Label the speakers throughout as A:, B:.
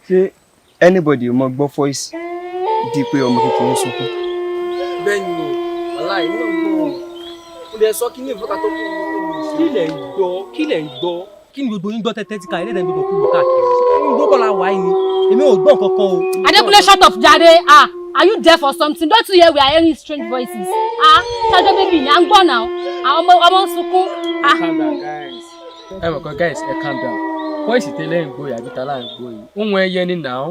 A: Ṣé anybody mọ gbọ́ voice di pé ọmọ kékeré ń sunkún?
B: Bẹ́ẹ̀ ni o, wàláì náà gbọ́ ọ. Mo lè sọ kí ní ìfọ́ka tó kú.
C: Kí lẹ̀ ń gbọ́? Kí lẹ̀ ń gbọ́? Kí ni gbogbo yín gbọ́ tẹ́tẹ́ tí ká ẹlẹ́dàá gbogbo kúrò káàkiri? Inú igbó kọ́ la wà yìí ni, èmi ò gbọ́ nǹkan kan o.
D: Adekunle, shut up jàre. Ah, are you deaf or something? Don't you hear we are hearing strange voices? Ah, ṣáájú baby ni à ń gbọ́ náà. Àwọn ọmọ ọmọ ń sunkún. Ah.
E: Calm down, guys. Ẹ mọ̀ kan, guys, ẹ calm down. Voice tẹ́lẹ̀ ń gbọ́ yìí àbí tálá ń gbọ́ yìí, ohun ẹyẹ ni now.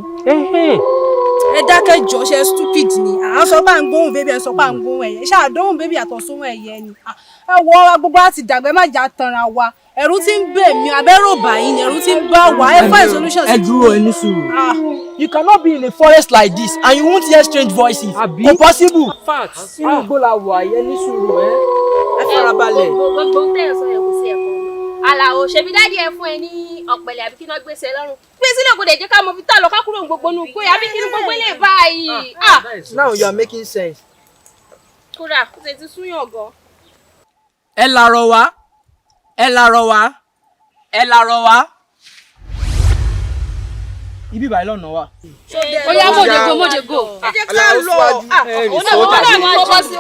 F: Ẹ dákẹ́ jọ, ṣe stupid ni? À ń sọ pé à ń gbóhùn baby, ẹ sọ pé à ń gbóhùn ẹyẹ. Ṣáà dóhùn baby àtọ̀ sóhùn ẹyẹ ni. Ẹ wọ gbogbo àti dàgbẹ́, má jà tanra wa. Ẹ̀rù ti ń bẹ̀ mí, abẹ́rò bàyín ni, ẹ̀rù ti ń bá wa. Ẹ find solution
B: Ẹ dúró, ẹ ní sùúrù.
F: Ah.
B: You cannot be in a forest like this and you won't hear strange voices.
C: Àbí?
B: Kò possible.
C: Facts.
B: Inú igbó la wà yẹn, ní sùúrù ẹ. Ẹ farabalẹ̀.
G: Gbogbo tẹ̀ ẹ̀ sọ yẹn, kò sí ẹ̀kọ́. Àlàó, ṣebí daddy ẹ fún ẹ ní ọ̀pẹ̀lẹ̀ àbí kí náà gbèsè lọ́rùn gbé sílẹ̀, kò dẹ̀ jẹ́ ká mọ fi tá lọ ká kúrò ní gbogbo inú igbó yìí, àbí kí ni gbogbo ilé báyìí? Ah.
B: Now you are making sense.
G: Kódà kó ṣe ti súnyàn gan.
B: Ẹ làrọ̀ wá, ẹ làrọ̀ wá, ẹ làrọ̀ wá. Ibi ìbàyí lọ́nà wa.
D: Ó yá, mòde go, mòde go.
F: Ẹ jẹ́ ká lọ. Ah,
G: Òun náà, òun náà ní kó bọ́ sí.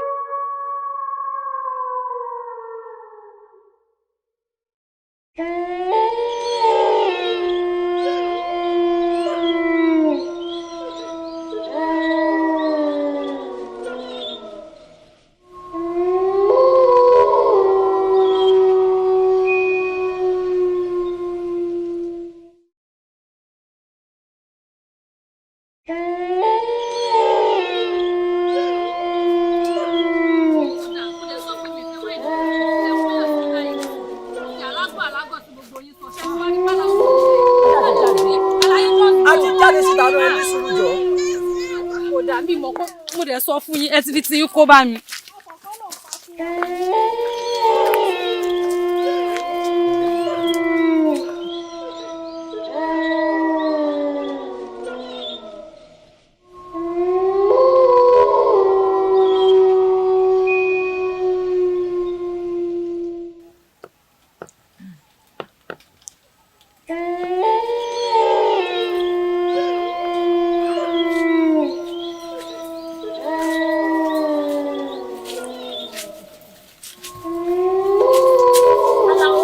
B: A ti jáde síta náà, ẹ ní sùúrù jọ.
D: Kò dà mí mọ̀, mo dẹ̀ sọ fún yín, ẹ ti fi ti yín kó bá mi.
G: Àlàó,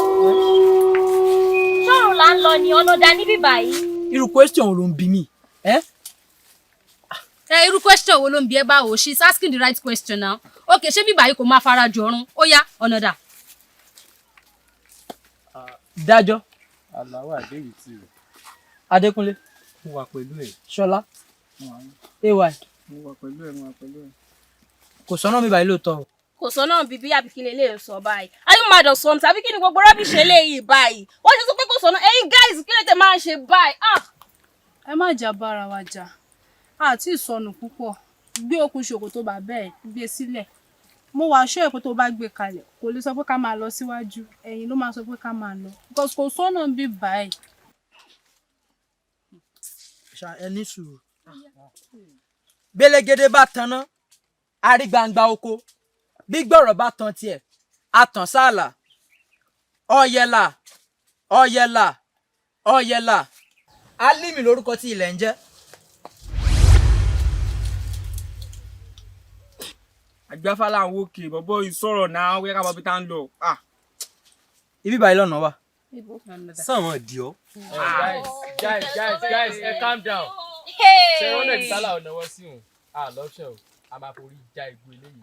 G: ṣọ́run là ń lọ ni ọ̀nà dá níbí báyìí?
B: Irú question wo ló ń bi mí? Ẹ
D: Ẹ irú question wo ló ń bi ẹ? Báwo? She is asking the right question now. Okay, ṣé bíbá yìí kò máa fara jọ ọ̀run? Ó yá, ọ̀nà dà?
B: Dájọ́.
E: Àlàó àdéhùn tí o.
B: Adékúnlé.
E: Mo wà pẹ̀lú ẹ̀.
B: Ṣọlá, ay.
E: Mo wà pẹ̀lú ẹ̀, mo wà pẹ̀lú ẹ̀.
B: Kò sọ́nà mi báyìí lóòótọ́ o.
G: Kò sọ náà bíbí, àbí kí ni eléyìí sọ báyìí? Are you mad or something? Àbí kí ni gbogbo rubbish eléyìí báyìí? Wọ́n ṣe sọ pé kò sọ náà. Ẹ̀yin guys, kí ló tẹ máa ń ṣe báyìí? Ah.
F: Ẹ má jà bára wa jà, àti ìsọnù púpọ̀. Gbé okùn ṣòkòtò bàbá ẹ̀, gbé sílẹ̀. Mo wà ṣọ́ ẹ̀ pé tó bá gbé kalẹ̀, kò lè sọ pé ká máa lọ síwájú, ẹ̀yìn ló máa sọ pé ká máa lọ, because kò sọ́nà bí báyìí.
B: Ẹ ní sùúrù. Gbélégédé bá tanná, arí gbangba oko. Bí gbọ̀rọ̀ bá tan tiẹ̀, a tàn sáàlà. Ọ̀yẹ̀là, ọ̀yẹ̀là, ọ̀yẹ̀là, Álímì lórúkọ tí ilẹ̀ ń jẹ́.
E: Àgbáfálà ń wókè bọ́bọ́ ìsọ̀rọ̀ náà wíyá ká mọ bí tá ń lọ. Ah.
B: Ibi báyìí lọ́nà wa.
C: Sáwọn dì ọ́.
E: Guys, guys, guys, guys, ẹ calm down. Ṣé wọ́n náà ti sálà ọ̀nà wọ́n sí òun? A lọ́ṣọ̀ o, a máa forí já igbó eléyìí.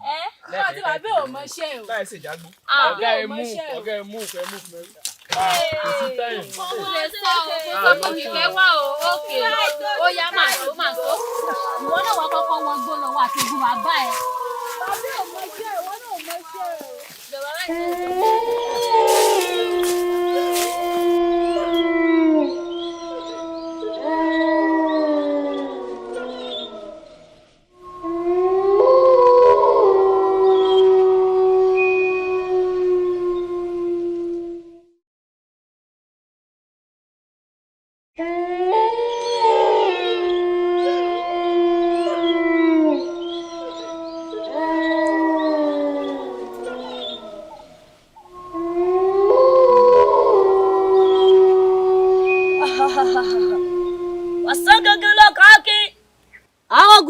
F: Àti bàbá ò mọ iṣẹ́ o.
E: Láì ṣe ìjágbó.
F: Bàbá
E: Ọ̀gá
F: ò
E: ẹ
F: mọ
E: mú,
F: iṣẹ́ o.
E: ọ̀gá ẹ mú, ẹ mú fún ẹ. Kò sí time.
D: Mo lè sọ o, mo sọ fún kíkẹ́ wá o. Ókè, ó yá, máa tó, máa tó. Ìwọ náà wà kọ́kọ́ wọ gbó lọ wà àti egun bàbá ẹ.
F: Bàbá ò mọ iṣẹ́ o, ìwọ náà ò mọ iṣẹ́ o.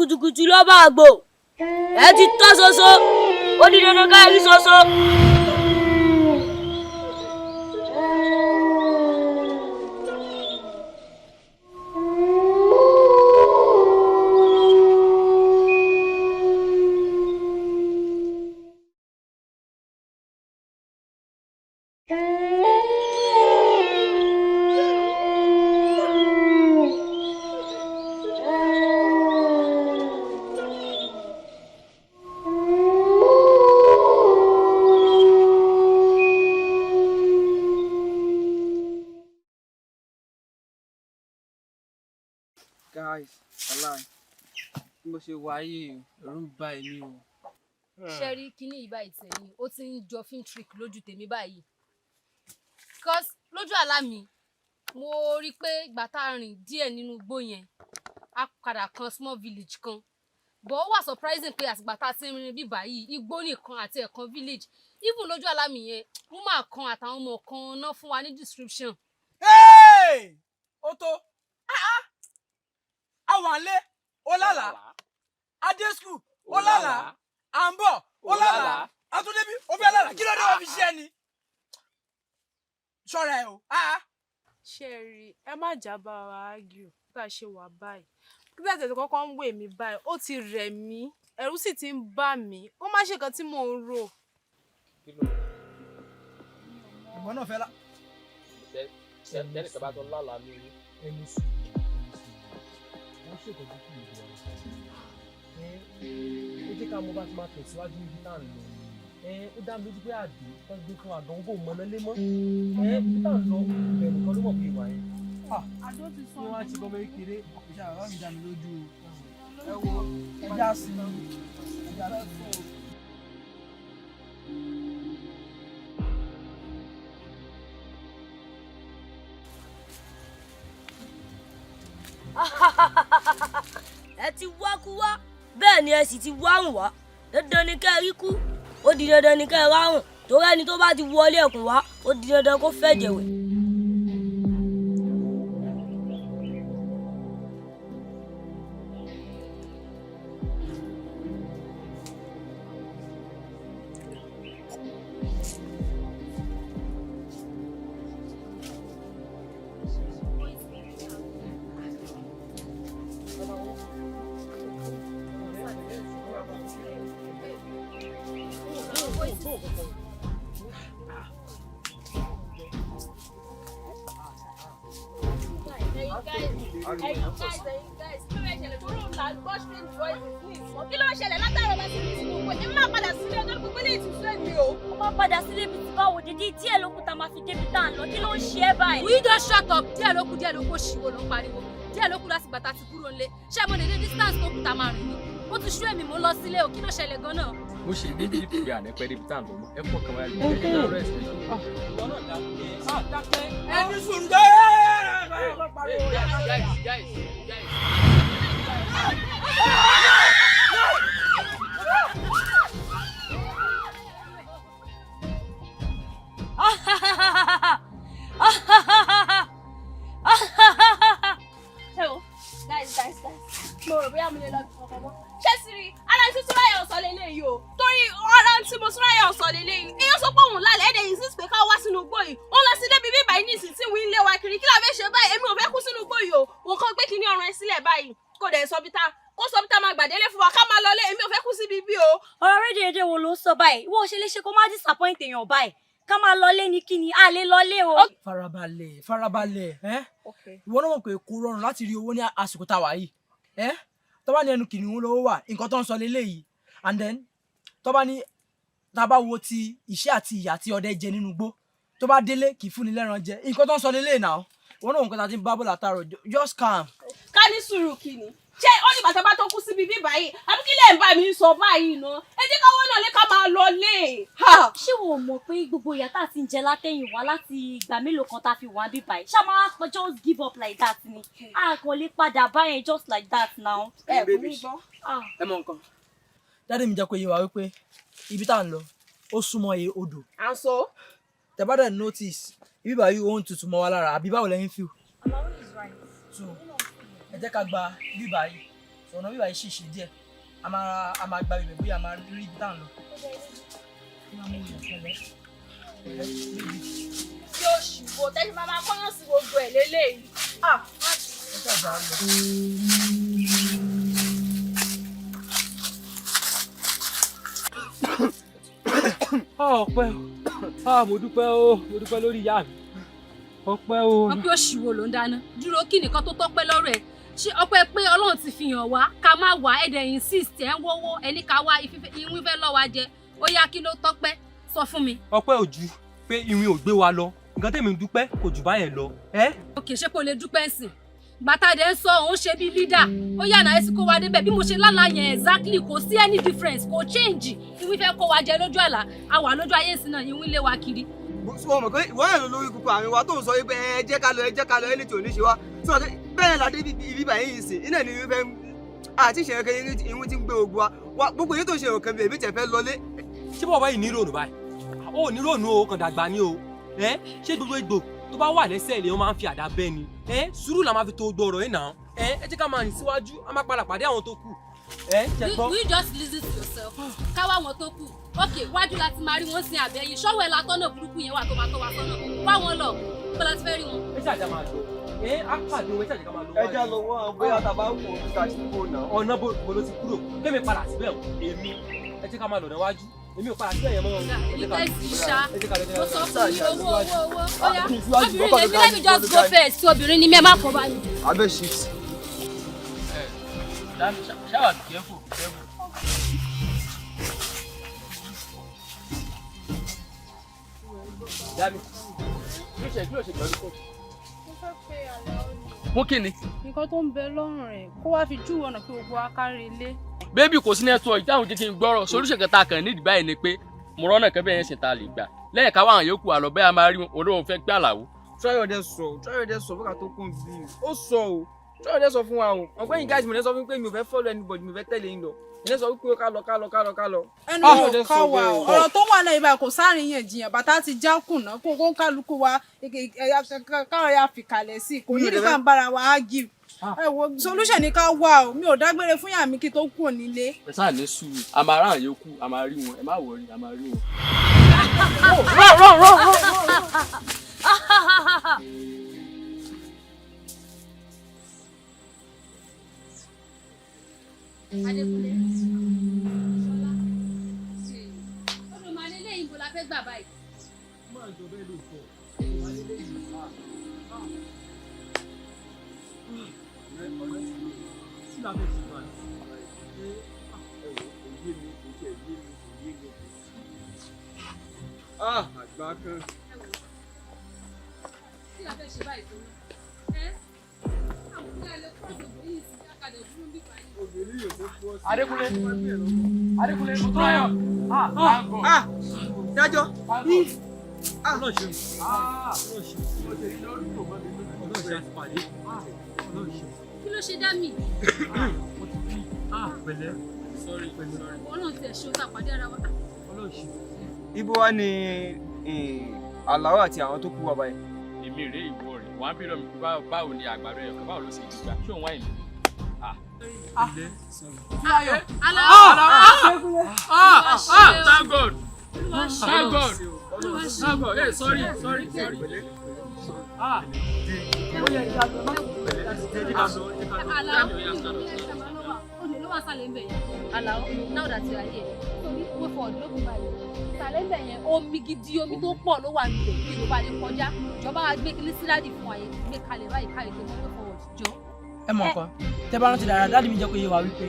H: Kùtùkùtù lọ́ba àgbò. Ẹ ti tọ́ ṣoṣo, ó di dandan ká rí ṣoṣo.
B: Guys, aláì bí mo ṣe wà yìí, ẹ̀rù ń bà èmi o.
D: Ṣe rí kíní yìí báyìí tẹ̀yìn, ó ti ń jọ film trick lójú tèmi báyìí, cause lójú àlá mi, mo rí i pé ìgbà tá a rìn díẹ̀ nínú igbó yẹn, a padà kan small village kan, but ó wà surprising pé àtìgbà tá a ti ń rìn bí báyìí, igbó nìkan àti ẹ̀kan village. Even lójú àlá mi yẹn, woman kan àtàwọn ọmọ kan náà fún wa ní description.
B: Hey! Ó tó àwọn àlẹ́ ó lálàá, adé school ó lálàá, à ń bọ̀ ó lálàá, àtúndébí ó fẹ́ lálàá. Kí ló dé? Wọ́n fi ṣe ẹni ṣọ́ra ẹ o.
F: Ṣé ẹ rí, ẹ má jà bá wa argue bá a ṣe wà báyìí. Kí bá tẹ̀sí kọ́kọ́ ń wè mí báyìí, ó ti rẹ̀ mí, ẹ̀rù sì ti ń bà mí. Ó má ṣe nǹkan tí mò ń rò.
B: Ìwọ náà fẹ́ lá.
E: Tẹ́nìkan bá tó lálàá ní orí.
C: Ẹni sùn, wọ́n ṣètọ́jú kí ìlú wa ẹ ó jẹ́ ká mọ bá ti máa tẹ̀síwájú níbi tá à ń lọ. Ẹ ó dá mi lójú pé àdé tó gbé fún àgàn kò mọ̀nà lé mọ́. Ẹ ibi tá à ń lọ, ibẹ̀ nìkan ló mọ̀ pé ìwà yẹn.
F: Àdó ti sọ.
C: Kí wọ́n á ṣe kọ́mọ kékeré.
B: Iṣẹ́ àbá mi dá mi lójú o. Ẹ wo, ẹja sí i, ẹja sí i.
H: Ẹ ti wá kú wá, bẹ́ẹ̀ ni ẹ sì ti wárùn wá. Dandan ni kẹ́ ẹ rí kú, ó di dandan ni kẹ́ ẹ rárùn, torí ẹni tó bá ti wọlé ẹkùn wá, ó di dandan kó fẹ̀jẹ̀ wẹ̀.
G: Ẹ̀yin guys, ẹ̀yin guys, ẹ̀yin guys, kí ló ń ṣẹlẹ̀? Torí òun là ń gbọ́ strange voices ní ìsìn. Kí ló ń ṣẹlẹ̀ látàrọ̀ láti rí sínú owó? Èmi máa padà sílé ọjọ́, gbogbo ilé ìtúsí mi o.
H: Ó máa padà sílé ibi tí báwo? Dídí díẹ̀ ló kù tá a máa fi débi tá à ń lọ. Kí ló ń ṣe é báyìí?
D: Will you just shut up? Díẹ̀ ló kù, díẹ̀ ló kù, òṣìwò ló ń pariwo. Díẹ̀ ló kù láti gbà tá a ti kúrò nílé. Ṣé mo lè dé distance tó kù tá a máa rìn ni? Ó ti sú èmi, mò ń lọ sílé o. Kí ló ṣẹlẹ̀ gan-an?
E: Mo ṣe ní bíi pé àná pẹ́ débi tá à ń lọ mọ́. Ẹ pọ̀ kàn wáyé ẹ jẹ́ ká rest.
C: Ìwọ náà dákẹ́.
B: Ẹni sùn dé.
E: Guys, guys, guys.
G: Ṣé o, guys, guys, guys, mo rò bóyá mo lè lọ bí kankan mọ́. Ṣé sírí ara tí Túráyọ̀ sọ lélẹ́yìí o? Torí ara tí mo Túráyọ̀ sọ lélẹ́yìí, èèyàn sọ pé òun lálẹ́ ẹ̀dẹ̀ insist pé ká wá sínú igbó yìí. Ó lọ sí débi bíbá yìí nísìnyí tí wọ́n ń lé wa kiri. Kí la fẹ́ ṣe báyìí? Èmi ò fẹ́ kú sínú igbó yìí o. Òun kàn gbé kinní ọrùn ẹ sílẹ̀ báyìí, kò dẹ̀ sọ bí ta kó sọ bí ta máa gbàdélé fún wa ká máa lọlé. Èmi ò fẹ́ kú síbi bí o.
H: Ọ̀rọ̀ rédíò wo ló ń sọ báyìí? Ìwọ ò ṣe lè ṣe kó má disappoint èèyàn báyìí. Ká máa lọlé ní kíni? A lè lọlé o.
B: Farabalẹ̀, farabalẹ̀ ẹ́. Ìwọ náà mọ̀ pé kò rọrùn láti rí owó ní àsìkò tá a wà yìí. Ẹ́ tó bá ní ẹnu kìnìún lówó wà, nǹkan tó ń sọ leléyìí. And then tó bá ní tá a bá wo ti ìṣẹ́ àti ìyà tí ọdẹ jẹ nínú igbó, tó bá délé kì í fúnni lẹ́ran jẹ. Nǹkan tó ń sọ leléyìí náà. Ìwọ náà nǹkan tá a ti ń bá bọ̀ látàárọ̀, just calm.
G: Ká ní sùúrù kìíní, ṣé ó ní bàtà bá tó kú síbi bí báyìí, àbí kí lè ń bá mi sọ báyìí ná? Ẹ jẹ́ káwọ́ náà lé ká máa lọ lé.
H: Ṣé wo mọ̀ pé gbogbo ìyà tá a ti ń jẹ látẹ̀yìn wá láti ìgbà mélòó kan tá a fi wà bí báyìí, ṣá máa pọ̀ just give up like that ni? A kò lè padà báyẹn just like that now.
G: Ẹ kò ní gbọ́.
B: Ẹ mọ nǹkan. Dáadé mi jẹ́ kó yé wa wípé ibi tá à ń lọ, ó súnmọ́ e odò.
G: À ń sọ.
B: Tẹ́ bá dẹ̀ notice, ibi báyìí ó ń tutù mọ́ wa lára, àbí báwo lẹ́yìn feel?
H: Alao is right.
B: So ẹ jẹ́ ká gba ibi báyìí. Ọ̀nà bíbá yìí sì ṣe díẹ̀. A máa gba ibẹ̀, bóyá a máa rí ibi tá à ń lọ. Kí máa mú ìyẹn pẹ̀lẹ́ pẹ̀lẹ́ níbi.
G: Tí ó ṣùgbọ́n tẹ́sí máa máa kọ́yàn sí gbogbo ẹ̀ lélẹ́yìí. Ah, má bínú.
B: Ẹ ṣàjà lọ.
C: Ọpẹ́ o, mo dúpẹ́ o, mo dúpẹ́ lórí ìyá mi, ọpẹ́ o.
D: Ọpẹ́ òṣìwò ló ń dáná dúró. Kí nìkan tó tọ́pẹ́ lọ́rọ̀ ẹ̀? Ṣé ọpẹ́ pé Ọlọ́run ti fi hàn wá ká má wá ẹ̀dẹ̀ insist ẹ̀ ń wọ́wọ́ ẹni ká wá ìwín fẹ́ lọ́ wa jẹ? Ó yá, kí ló tọ́pẹ́? Sọ fún mi.
C: Ọpẹ́ ò ju pé irin ò gbé wa lọ. Nǹkan tèmi ń dúpẹ́ kò jù báyẹn lọ. Ẹ.
D: Òkè, ṣé kò lè dúpẹ́ sìn gbàtà dẹ̀ ń sọ òun ṣe bí leader? Ó yà náà, ẹsìn kó wa débẹ̀. Bí mo ṣe lálàá yẹn exactly, kò sí any difference, kò change. Ìwín fẹ́ kó wa jẹ lójú àlá, a wà lójú ayé sí náà, ìwín lé wa kiri.
A: Sọ mọ̀ pé ìwọ náà ló lórí kúkú àárín wa tó ń sọ wípé ẹ jẹ́ ká lọ, ẹ jẹ́ ká lọ, ẹni tí ò ní ṣe wá sọ pé bẹ́ẹ̀ la dé ibi báyìí yìí sìn iná ni ìwé fẹ́ àti ìṣẹ̀lẹ̀ kan ìwé tí ń gbé ogun wa gbogbo èyí tó ṣe òkè mi, èmi tẹ̀ fẹ́ lọlé.
C: Ṣé bàbá yìí ní rònú báyìí? Ó ní rònú o, kàn dàgbà ni o. Ẹ ṣé gbogbo egbò tó bá wà lẹ́sẹ̀ lè wọ́n máa ń fi àdá bẹ́ ni? Ẹ sùúrù la máa fi to gbogbo ọ̀rọ̀ yìí náà. Ẹ jẹ́ ká máa rìn síwájú, a máa padà pàdé àwọn tó kù. Ẹ ṣe gbọ́.
D: Will you just listen to yourself? Káwá wọn tó kù. Ok, wájú láti máa rí wọn sin àbẹ̀yìn ṣọ́wọ́ ẹ̀ látọ́nà burúkú yẹn wà tó máa tọ́ wa sọ́nà wá wọn lọ bó la ti fẹ́ rí wọn.
C: Ẹ ṣàjà máa lọ, ẹ á pàdé wọn, ẹ ṣàjà ká máa lọ.
A: Ẹ já lọ wọ́n, bóyá tá a bá wò ó ká ti kúrò náà.
C: Ọ̀nà bó ló ti kúrò kémi padà síbẹ̀ o. Èmi, ẹ jẹ́ ká máa lọ níwájú, èmi ò padà síbẹ̀ yẹn mọ́ o. Ẹ jẹ́ ká lọ.
D: Ìfẹ́ sì ṣá.
C: Ẹ jẹ́ ká lọ, ẹ jẹ́ ká
D: Mo
C: lọ.
D: sọ fún yín, owó owó owó. Ó yá,
A: Síwájú,
D: obìnrin
A: kọ́kọ́
D: lèmi, let me just go first. Obìnrin ni mí, ẹ má kó bá mi.
A: Abẹ́ shift.
E: Ṣáà be careful, be careful. Dami, kí ló ṣe, kí ló ṣe pẹ̀lú fóònù?
F: Mo fẹ́ pe Àlàó ni.
E: Fún kí ni?
F: Nǹkan tó ń bẹ lọ́rùn rẹ̀ kó wá fi júwèé ọ̀nà kí gbogbo wa kárí ilé.
E: Baby, kò sí network táwọn jẹ́ kí n gbọ́rọ̀. Solution kan tá a kàn nídìí báyìí ni pé mo rọ́nà kan bẹ́ẹ̀ yẹn ṣe ta lè gbà. Lẹ́yìn ká wá àwọn yòókù àlọ́ bẹ́ẹ̀, a máa rí wọn, olóhùn fẹ́ gbé Àlàó.
A: Tráyọ̀dé sọ, Tráyọ̀dé sọ fún ká tó kún bí ó sọ o. Tráyọ̀dé sọ fún wa o. Ọ̀gbẹ́ni guys, mo ní sọ fún pé mi ò fẹ́ follow anybody, mi ò fẹ́ tẹ̀lé yín lọ. Ìyẹn sọ wípé ká lọ, ká lọ, ká lọ, ká lọ.
F: Ẹnu ò ká wa o. Ọ̀rọ̀ tó wà lẹ́yìn báyìí, kò sáàríyànjiyàn, bàtà ti já kùnà kó kálukú wa káwọn ya fìkàlẹ̀ sí i, kò ní nípa ń bára wa argue. Ẹ wo, solution ni ká wá o. Mi ò dágbére fún yàrá mi kí tó kúrò nílé.
E: Ẹ sáà ní sùúrù, a máa rán àwọn yòókù, a máa rí wọn, ẹ má worry, a máa rí wọn.
A: Run, run, run, run.
D: Adékúnlé. Ṣọlá. Olùmọ̀lẹ́ lẹ́yìn, bó la fẹ́ gbà báyìí?
C: Máa jọ bẹ́ẹ̀ lóòótọ́. Kí la fẹ́ ṣe báyìí?
A: Ẹ wò ó, kò yé mi, kò tiẹ̀ yé mi, kò yé mi. Ah, àgbà kan.
D: Kí la fẹ́ ṣe báyìí tó ná? Ẹ́ àwọn ìyá ilé kúrò gbogbo yìí sí àkàdé dúró bí báyìí.
A: Obìnrin yóò tó kú ọ̀sẹ̀.
E: Adékúnlé, Adékúnlé, Mọ́túnráyọ̀.
A: Ah, dájọ́.
C: Ọlọ́run ṣeun. Ọlọ́run ṣeun. Ọlọ́run ṣe àtìpàdé. Ọlọ́run ṣeun.
D: Kí ló ṣe dá mi?
C: Ah, pẹ̀lẹ́.
E: Sorry, sorry.
D: Ọlọ́run tiẹ̀ ṣe ó tà pàdé ara wa.
C: Ọlọ́run ṣeun.
A: Ibo wa ni Àlàó àti àwọn tó kú wà báyìí?
E: Èmi rèé, ìwọ rè wọ́n á bí lọ́mi pé báwo ni àgbàdo ẹ̀yọ̀ kan, báwo ló ṣe dìgbà? Ṣé òun wáyé mi?
C: Túnráyọ̀.
E: Ah, ah, thank God, thank God, thank God. Hey, sorry, sorry, sorry.
C: Ah. Ó yẹ kí a lọ. Ẹ jẹ́ ká lọ, ẹ jẹ́ ká lọ.
D: Àlàó, olè ló wà sálẹ̀ ń bẹ̀ yẹn. Àlàó, now that you are here, torí way forward ló kù báyìí. Sàlẹ̀ ń bẹ̀ yẹn, omi gidi, omi tó pọ̀ ló wà níbẹ̀ bí Yorùbá lè kọjá. Ìjọba wa gbé kíní síláàdì fún wa yẹn, gbé kalẹ̀ báyìí káyọ̀ tó mọ way forward jọ.
B: Ẹ mọ̀ nǹkan tẹ́ bá rántí dára, daddy mi jẹ́ kó yé wa wípé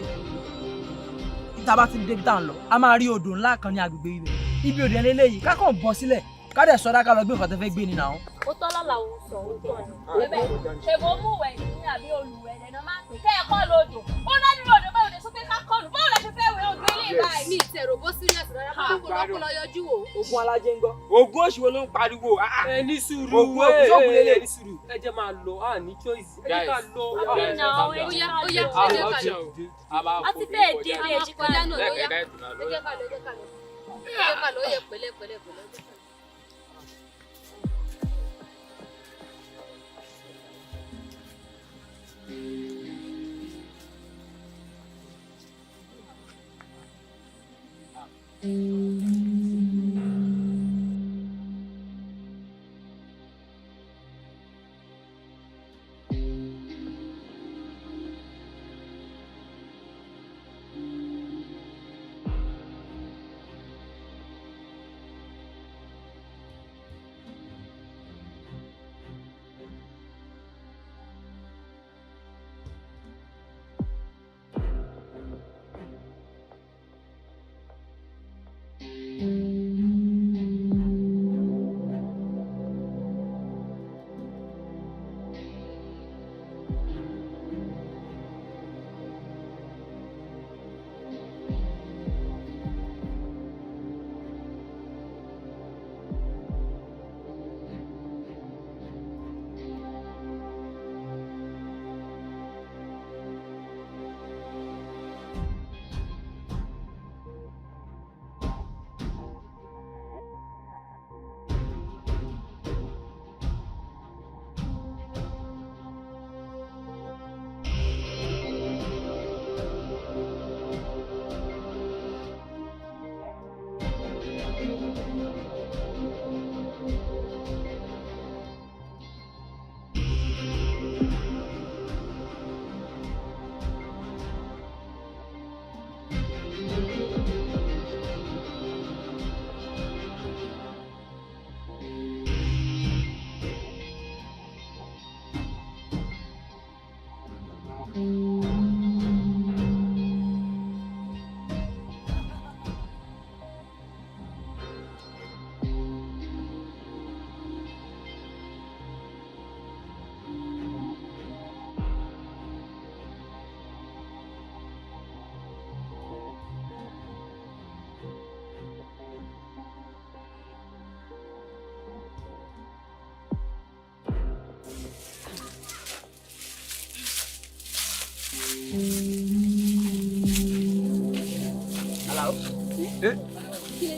B: tá a bá ti débi tá à ń lọ, a máa rí odò ńlá kan ní agbègbè ibẹ̀. Ibi odò yẹn lélẹ́yìí, ká kàn bọ́ sílẹ̀, ká dẹ̀ sọdá, ká lọ gbé nǹkan tó fẹ́ gbé ni nà.
G: Ó tọ́lá làwọn sọ, ó tọ́ ni ṣèbó múwẹ̀ ní àbí olùwẹ̀ lẹ́nà máa ń pè kẹ́ ẹ̀ kọ́ lódò. Ó ládùúgbò odò, báwo lè sọ pé ká kọlù? Báwo lè ṣe fẹ́ wẹ̀ odò ilé báyìí?
D: Mi ì tẹ̀rọ bó serious rárá, bá kó lọ, kó lọ yọjú wò.
A: Ogun alájẹ ń gbọ́. Ogun òṣìwò ló ń pariwo.
C: Ẹ ní sùúrù.
A: Ògùn ògùn sóògùn lélẹ̀.
C: Ẹ ní sùúrù. Ẹ jẹ́ máa lọ, a ní choice. Ẹ jẹ́ ká lọ.
E: Guys,
G: Now,
E: calm down.
D: Ó yá, ó yá,
E: Ah,
D: ẹ jẹ́ ká lọ.
E: a máa
G: A ti fẹ́ẹ̀ délé.
D: A máa kọjá náà, ó yá.
E: Lẹ́ẹ̀kẹ́ ká ètò náà
D: Ẹ
E: lọ́yà.
D: jẹ́ ká lọ, ẹ jẹ́ ká lọ. Ẹ jẹ́ ká lọ, ó yẹ pẹ̀lẹ́ pẹ̀lẹ́ pẹ̀lẹ́. Ẹ jẹ́ ká lọ.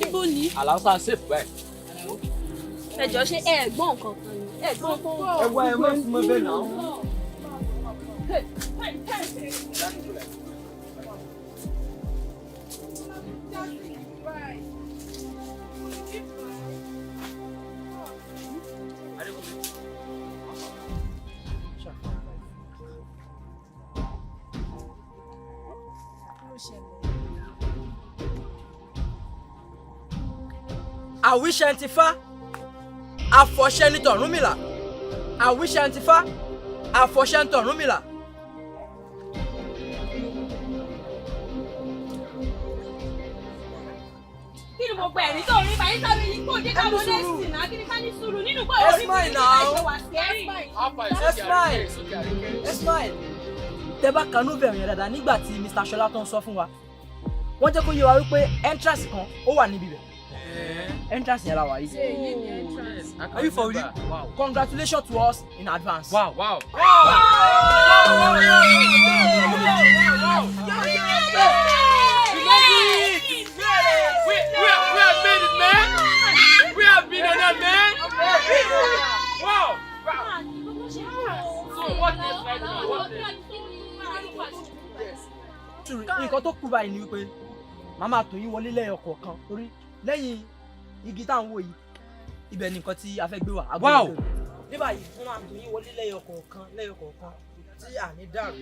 G: Ibo ni?
E: Àlàó sá safe báyìí.
G: Ẹ jọ̀ọ́, ṣé ẹ gbọ́ nǹkan kan ni? Ẹ gbọ́ nǹkan.
A: Ẹ wá, ẹ má fún mọ́ bẹ́ẹ̀ náà.
B: Àwíṣẹ ti fá, àfọ̀ṣẹ ní tọ̀rúnmìlà. Àwíṣẹ ti fá, àfọ̀ṣẹ ní tọ̀rúnmìlà.
G: Kí ni mo gbọ́ ẹ̀rí tó rí báyìí sábẹ́ yìí kò dé ká lọ lẹ́sìn náà? Kí ni ká ní sùúrù nínú pé
B: Ẹ
G: orí
B: smile
G: mi
B: now.
G: ní ìwà scary.
B: Ẹ smile, ẹ smile. Tẹ bá kanú bẹ̀rù yẹn dáadáa nígbà tí Mr. Ṣọlá tó ń sọ fún wa, wọ́n jẹ́ kó yé wa wípé entrance kan ó wà níbi bẹ̀. Entrance yẹn la wà yìí.
A: Are you for real?
E: Wow.
B: Congratulations to us in advance.
E: Wow, wow. We have made it, man. We have been on that, man. Wow. So what next right now? What next?
B: Nǹkan tó kù báyìí ni wípé màá máa tò yín wọlé lẹ́yọ kọ̀ọ̀kan, torí lẹ́yìn igi tá à ń wò yìí, ibẹ̀ ni nǹkan tí a fẹ́ gbé wà.
E: Wow.
B: Ní báyìí, wọ́n máa tò yín wọlé lẹ́yọ kọ̀ọ̀kan lẹ́yọ kọ̀ọ̀kan tí à ní dàrú.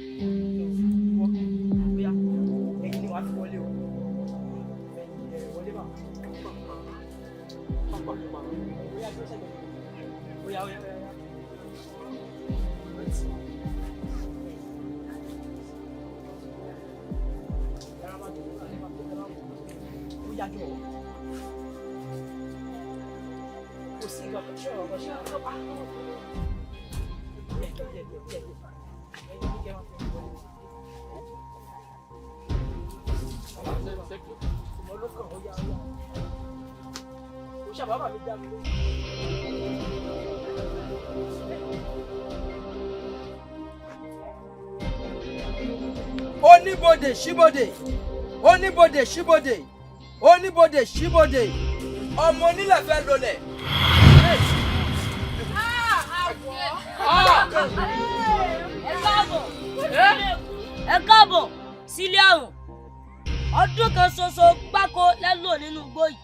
B: Bóyá ẹ̀yin ni wàá fi wọlé o. Ẹ̀yin ẹ̀ wọlé mà. Bóyá dúró sẹ́gbẹ̀ẹ́. Bóyá bóyá bóyá. Bóyá jọ̀ọ́. Kò sí nǹkan kan, ṣé ọ̀rọ̀ kan ṣe é? Díẹ̀, díẹ̀, díẹ̀, díẹ̀, díẹ̀. Ẹ̀yin ní kẹ́ máa fi wọlé. Ìmọ̀ ló kàn, ó yá, ó yá. Ó ṣàbábà mi dá mi lóhùn. Oníbodè ṣíbodè, oníbodè ṣíbodè, oníbodè ṣíbodè, ọmọ onílẹ̀ fẹ́ lọlẹ̀.
H: Ẹ káàbọ̀, ẹ káàbọ̀ sílé àrùn. Ọdún kan ṣoṣo gbáko. gbáko lẹ́lò nínú igbó yìí.